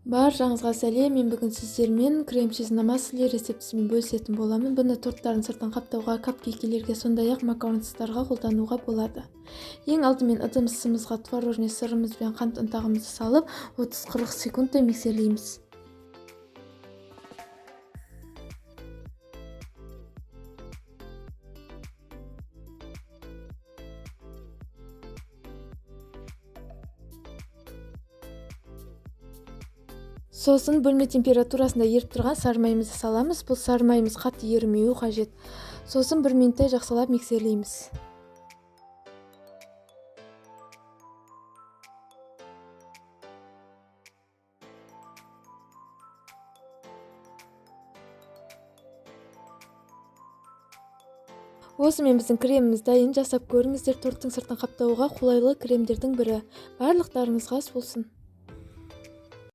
Баршаңызға сәлем. Мен бүгін сіздермен крем-чиз на масле рецептісімен бөлісетін боламын. Бұны торттардың сыртын қаптауға, капкейкелерге, сондай-ақ макаронстарға қолдануға болады. Ең алдымен ыдысымызға творожный сырымыз бен қант ұнтағымызды салып, 30-40 секундтай миксерлейміз. Сосын бөлме температурасында еріп тұрған сары майымызды саламыз. Бұл сары майымыз қатты ерімеуі қажет. Сосын 1 минуттай жақсылап миксерлейміз. Осымен біздің креміміз дайын. Жасап көріңіздер. Торттың сыртын қаптауға қолайлы кремдердің бірі. Барлықтарыңызға ас болсын.